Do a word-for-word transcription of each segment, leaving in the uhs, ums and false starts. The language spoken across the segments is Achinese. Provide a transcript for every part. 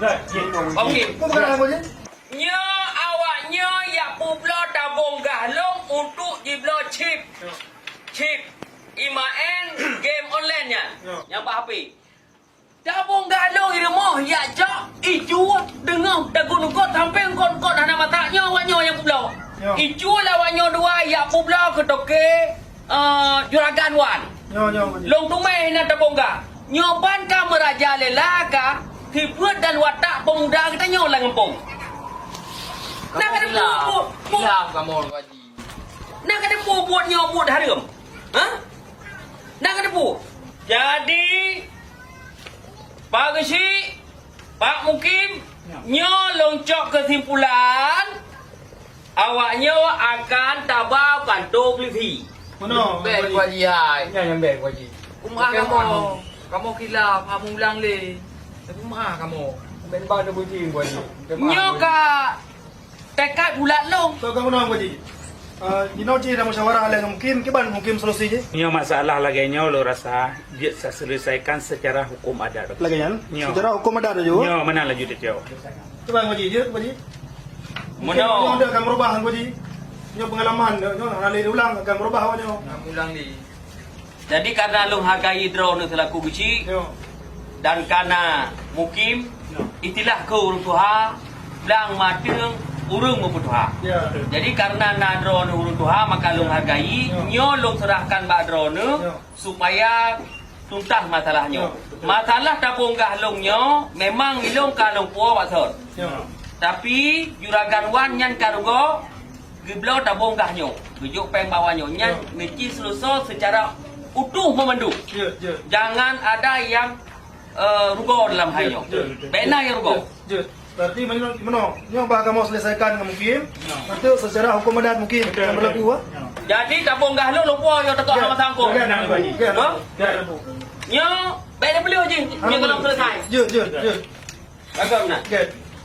Okey. Nyoe awak nyoe jak peubloe tabong gah lôn untuk jibloe chip. Chip. Imaén game online nyan. Nyang bak H P. Tabong gah lôn i rumoh jak cok icu deungoh dagu nukot sampoe eungkot-eungkot hana masak nyoe awak nyoe nyang peubloe. Icu lé awak nyoe dua jak peubloe keu toke, eh, juragan wan. Lôn teumé na tabong gah. Nyoe ban ka meurajalela ka sifeuet dan watak peumuda geutanyoe lam gampông. Na ka teupeue buet, buet. Ilham kamoe, Pak Haji. Na ka teupeue buet nyoe buet hareuem? Ha? Na ka teupeue? Jadi, Pak Geuchik, Pak Mukim, nyoe lôn cok keusimpulan, awak nyoe akan taba panto polisi. Meunoe, Pak Haji. Nyan nyang bèk, Pak Haji. Kumaha kamoe? Kamoe khilaf, hana ulang lé. Kumaha kamoe? Nyoe ka Tekat bulat lôn. Soe ka meunan, Pak Haji? Eh, jinoe cit na musyawarah lé ngon Mukim, kiban Mukim solusi jih? Nyoe masalah lagèe nyoe lôn rasa jeuet taseuleusaikon secara hukum adat. Lagèe nyan? Nyoe. Secara hukum adat laju? Nyoe, meunan laju teucok. Kiban, Pak Haji, jeuet, Pak Haji? Meunoe. Nyoe ka meurubah, Pak Haji. Nyoe peungalaman, nyoe hana lé ulang, ka meurubah awak nyoe. Hana ulang lé. Jadi, karena lôn hargai droeneuh seulaku geuchik, nyoe, Dan kana mukim, istilah keu ureuëng tuha, blang mateueng ureuëng meupeutuha. Ya. Jadi karena na droeneuh ureuëng tuha, maka lôn hargai, ya, nyoe lôn serahkan bak droeneuh, ya, supaya tuntas masalah nyoe. Ya, betul. Masalah tabong gah lôn nyoe memang ilôn ka lôn puwoe bak sot. Ya. Tapi Juragan Wan nyan ka rugoe, geubloe tabong gah nyoe, geujok péng bak awak nyoe. Nyan, ya, meusti seuleusoe secara utuh meumandum. Ya, ya. Jangan ada yang, eh, rugoe dalam hal nyoe. Ya, ya, ya. Bèk na nyang rugoe. Ya, ya. Berarti meunoe, meunoe, nyoe bah kamoe selesaikan ngon mukim. Ya. Atau secara hukum adat mukim. Betul, yang betul. Berlaku, ah. Ya. Jadi tabong gah lôn lôn puwoe nyoe teuka, ya, hana sangkot. Ya, ya, ya. Ha? Ya, ya. Nyoe bèk na peuleueh jih, nyoe, aman, kalau selesai. Ya, ya, ya. Bagus, nah. Oke.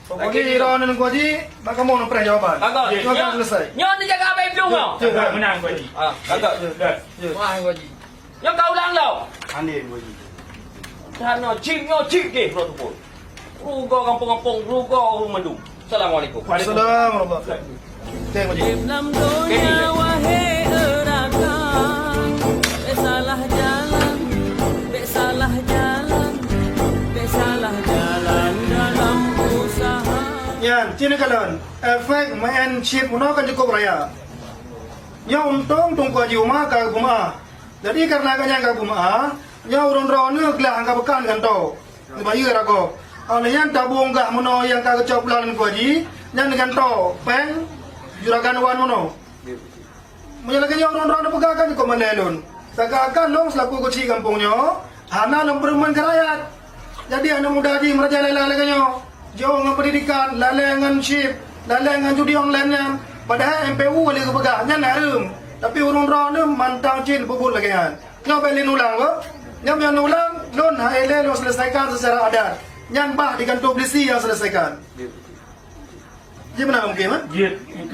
Pokoknya droeneuh Teungku Haji, bak kamoe neupreh jawaban. Bagus. Nyoe, nyoe selesai. Nyoe neujaga abang Ibnu nyoe. Ya, ya. Menang, Teungku Haji. Ah, bagus. Ya, ya. Wah, Teungku Haji. Nyoe ka ulang lom. Aneh, Teungku Haji. Cara chip nyoe chip deh, bro, tu pun. Rugoe gampông-gampông, rugoe ureuëng mandum. Assalamualaikum. Waalaikumsalam warahmatullahi wabarakatuh. Oke, Teungku Haji. Lam donya, wahai rakan, bèk salah jalan, bèk salah jalan, bèk salah jalan dalam usaha. Nyan, cit neukalon, efek main chip meunoe kan cukup raya. Nyoe untông Teungku Haji Uma ka geupeumaáh. Jadi, karena gobnyan ka geupeumaáh, nyoe ureuëng droeneuh glah angka beukan gantoe. Neubayeue ragôh. Óh lheueh nyan tabong gah meunoe nyang ka geucok plan Teungku Haji, nyan neugantoe péng Juragan Wan meunoe. Meunyoe lagèe nyoe ureuëng droe neupeugah kan cukôp malèe lôn. Seakan-akan lôn seulaku keuchik gampông nyoe, hana lôn peureumeun keu rakyat. Jadi aneuk muda jih meurajalela lagèe nyoe. Jiôh ngon pendidikan, lalè ngon chip, lalè ngon judi online nyan. Padahai M P U lé geupeugah nyan hareuem. Tapi ureuëng droe neuh mantong cit peubuet lagèe nyan. Nyoe bèk lé neulang, ko. Nyoe meunyoe neulang, lôn hai lé lôn selesaikan secara adat. Nyan bah di kantô polisi nyang selesaikan. Jih meunan mungkin, ha? Jih, itu